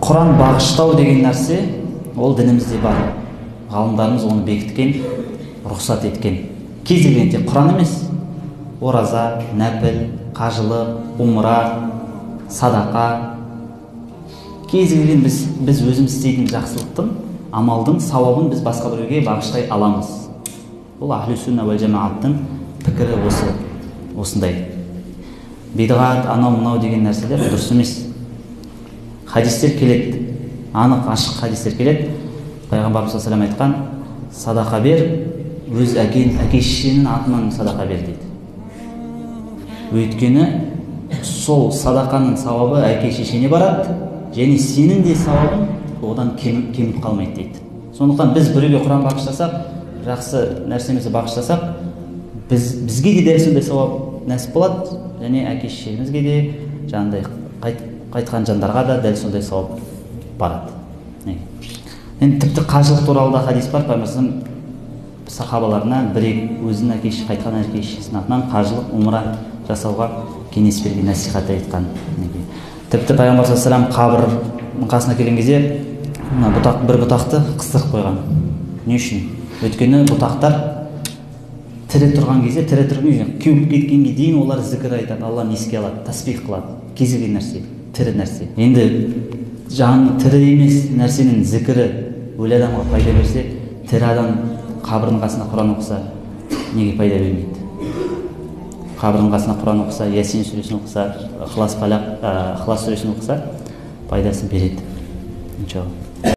Құран бағыштау деген нәрсе ол дінімізде бар. Ғалымдарымыз оны бекіткен, рұқсат еткен. Кез келген тек Құран емес, ораза, нәпіл, қажылық, умра, садақа, кез келген біз өзіміз істейтін жақсылықтың, амалдың сауабын біз басқа біреуге бағыштай аламыз. Бұл ахлю сунна уәл жамааттың пікірі осы, осындай. Бидғат, анау мынау деген нәрселер дұрыс емес. Хадистер келеді, анық ашық хадистер келеді. Пайғамбарымыз саллаллаху алейхи айтқан, садақа бер, өз әкең, әке шешенің атынан садақа бер дейді. Өйткені сол садақаның сауабы әке шешене барады, және сенің де сауабың одан кеміп қалмайды дейді. Сондықтан біз біреуге Құран бағыштасақ, жақсы нәрсемізді бағыштасақ, бізге де дәл сондай сауап нәсіп болады, және әке шешемізге де, жаңағыдай қайтқан жандарға да дәл сондай сауап барады. Енді тіпті қажылық туралы да хадис бар. Пайғамбарымыз сахабаларына бір өзінің әке қайтқан әке шешесінің атынан қажылық, умра жасауға кеңес берген, насихат айтқан. Тіпті пайғамбар саллаллаху алейхи вассалам қабірдің қасына келген кезде мына бұтақ, бір бұтақты қыстырып қойған. Не үшін? Өйткені бұтақтар тірі тұрған кезде, тірі тұрған кезде кеуіп кеткенге дейін олар зікір айтады, Алланы еске алады, тасбих қылады. Кез келген нәрсе, тірі нәрсе. Енді жаны тірі емес нәрсенің зікірі өлі адамға пайда берсе, тірі адам қабірдің қасына Құран оқыса неге пайда бермейді? Қабірдің қасына Құран оқыса, Ясин сүресін оқыса, Ықылас, Фалақ, Ықылас сүресін оқыса пайдасын береді. Иншалла.